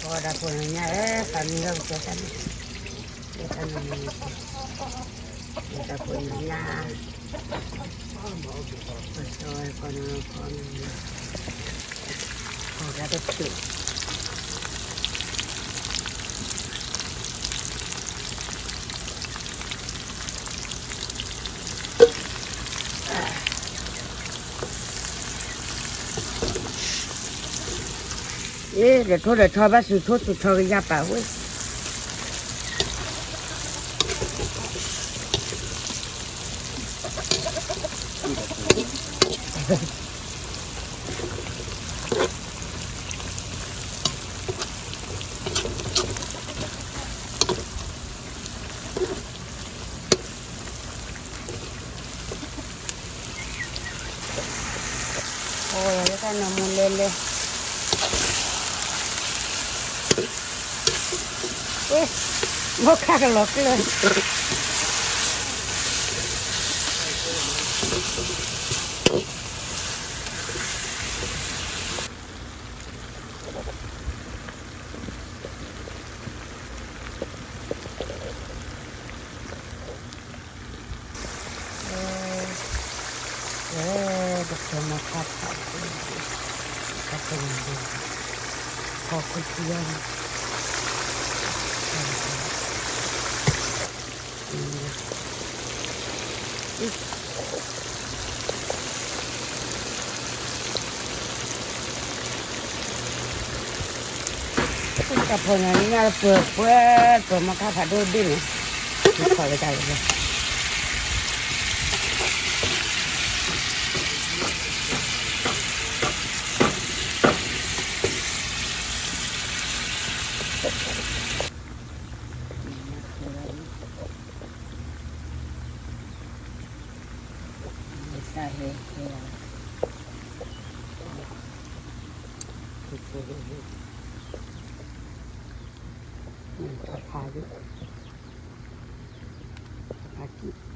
ဝဲဒၣ်ဖိနညါဧၢ, သးမံလီၤကစၢ်တၢ်န့ၣ်, တၢ်ဖိနညါ, ကီၢ်တဖျၢၣ် အ့ လဲၤထိလဲၤထီဘၣ် စူၤထိစူၤထီကယၢ်ပာ်ဝဲ. အိၣ်လၢတၢ်နၢမူလဲလဲ, မိၢ်ခါကလီၤကျၢၢ်. တၢ်ဖိနၤနံၣ်ညါပှဲၤပှဲၤ ပှဲၤမီၢ်ထါဖးဒိၣ်ဒ့ၣ်န့ၣ်, ခီၣ်လၢတၢ်လၢ ဖးဖးဒိၣ်, ဖးဖးကံၣ်